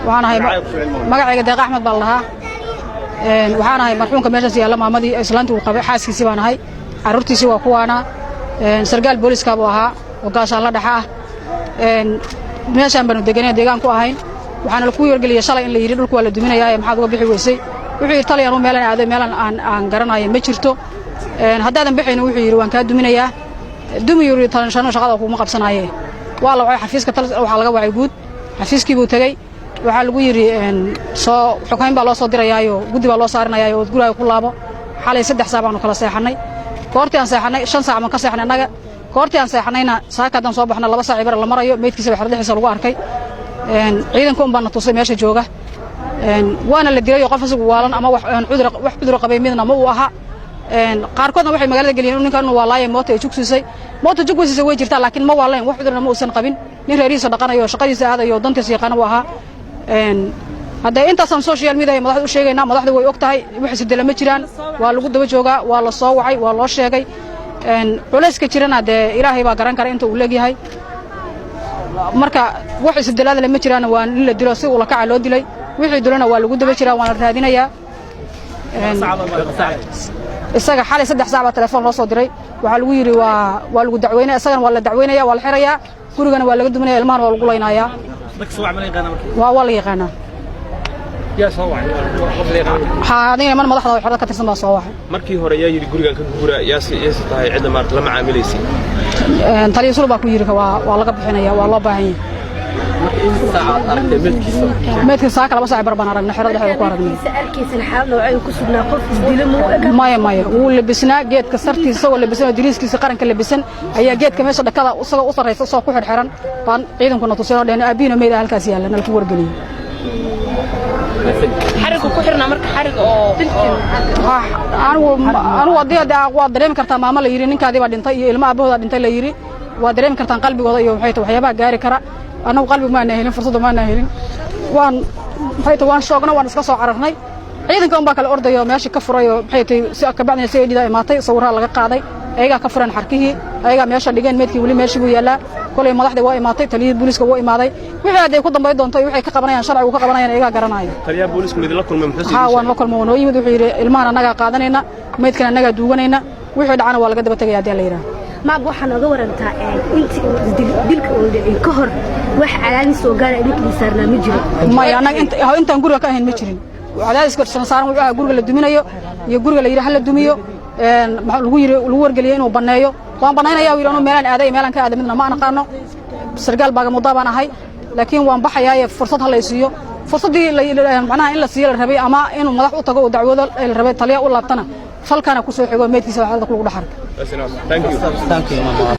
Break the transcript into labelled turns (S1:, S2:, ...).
S1: Waxaan ahay, magacayga Deeq Axmed baa la dhahaa. Waxaan ahay marxuumka meeshaas yaalla maamadii islaantii uu qabay, xaaskiisii baan ahay. Carruurtiisii waa kuwaana. Sargaal booliska buu ahaa oo gaashaan la dhexa ah. Meeshaan baanu deganay, deegaan ku ahayn. Waxaana laku wargeliyey shalay in la yidhi dhulku waa la duminayaa, maxaad uga bixi weysay? Wuxuu yidhi, taliya, anuu meelan aaday, meelan aan garanayo ma jirto. Haddaadan bixaynin, wuxuu yidhi, waan kaa duminayaa. Dumi, yidhi, talashano shaqada kuma qabsanaaye. Waa la wacay xafiiska, waxaa laga wacay guud. Xafiiskii buu tegey. Waxaa lagu yidhi soo xoghayn baa loo soo dirayaayo, guddi baa loo saarinayaayo, ood gurigaaga ku laabo. Xalay 3 saac baanu kala seexannay. Goortii aan seexannay, 5 saac baan ka seexnay annaga. Goortii aan seexannayna, saaka haddaan soo baxno, 2 saac bar la marayo, meydkiisa xero dhexdiisa lagu arkay. Ciidanka un baana tusay meesha jooga. Waana la dilay oo qof isagu waalan ama wax cudur, wax cudur qabay midna ma uu aha. Qaarkoodna waxay magaalada geliyeen ninkan inuu waalaaye, moota ay jugsiisay. Moota jugsiisay way jirtaa, laakiin ma waalayn, wax cudurna ma uusan qabin. Nin reerihiisa dhaqanayo, shaqadiisa aadayo, dantiisa yaqaana uu ahaa. Haddee intaasaan social media madaxda u sheegaynaa. Madaxda way og tahay, wax isbedela ma jiraan. Waa lagu daba joogaa, waa la soo wacay, waa loo sheegay. Culayska jirana dee Ilaahay baa garan kara inta uu leegyahay. Marka wax isbedelaada lama jiraan. Waa in la dilo, si ula kaca loo dilay. Wixii dilana waa lagu daba jiraa, waana la raadinayaa. Isaga xalay 3 saac baa telefoon loo soo diray. Waxaa lagu yidhi waa lagu dacweynaya, isagana waa la dacweynaya, waa la xirayaa, gurigana waa laga duminaya, ilmahana waa lagu laynayaa. Waa la yaqaanaa. Adiga man madaxda oo xerada ka tirsan baa soo wacay.
S2: Markii hore yaa yidhi gurigan ka guura? Yaase tahay cidda maarata la macaamilaysay?
S1: Taliya sul baa ku yidhi waa laga bixinaya, waa loo baahan yahay. Meydka saaka 2 saac bar baan aragnay, xerada dhexdeeda ku aragnay. Maya, maya, wuu labisnaa. Geedka sartiisa isagoo labisan oo diriiskiisa qaranka labisan ayaa geedka meesha dhakada isagoo u sarraysa, isagoo ku xidhxiran baan ciidankuna tuseen oo dheheen aabbihiina meyda halkaas yaalla, nala ku wargeliyey.
S3: Xarigu ku xirnaa marka xarig oo
S1: Anigu haddii waad dareemi kartaa, maamo la yidhi ninkaadii baa dhintay iyo ilmo aabbahoodaa dhintay la yidhi, waad dareemi kartaan qalbigooda iyo maxay tahay waxyaabaha gaari kara. Annagu qalbigu maana helin, fursadda maana helin. Waan, maxay tahay, waan shoogna, waan iska soo cararnay. Ciidanka un baa kala ordayo, meeshii ka furay oo, maxay tahay, si kabacdina si ay imaatay, sawirraa laga qaaday. Ayagaa ka fureen xarkihii, ayagaa meesha dhigeen. Meydkii weli meeshii buu yaallaa. Kolay madaxdii waa imaatay, taliyihii booliiska wuu imaaday. Wixii hadday ku dambayn doonto iyo waxay ka qabanayaan, sharcigu ka qabanayaan, ayagaa garanaya.
S2: Taliyaha booliisku midla kulmay? Muxuu?
S1: Haa, waan la kulmay, waa noo yimid. Wuxuu yidhi ilmahan annagaa qaadanayna, meydkan annagaa duuganayna, wixii dhacana waa laga daba tegaya haddii la yidhaah.
S4: Maab, waxaa nooga warantaa intii dilka uu dhicin ka hor wax cadaadis oo gaara idinka saarnaa ma jiro?
S1: Maya, annaga intaan guriga ka ahayn ma jirin. Cadaadiska saaran wuxuu ahaa guriga la duminayo iyo guriga la yidhi ha la dumiyo. Lagu yidhi, lagu wargeliyey inuu banneeyo. Waan bannaynaya, yidhi. Anuu meelaan aaday, meelaan ka aaday midna ma naqaano. Sargaal baagamudaa baan ahay, laakiin waan baxayaaye fursad ha lay siiyo. Fursaddii macnaha in la siiyo la rabay ama inuu madax u tago oo dacwado la rabay, taliya u laabtana, falkana ku soo xigo, meydkiisa waxaa lagu dhex arkay.
S2: Thank you.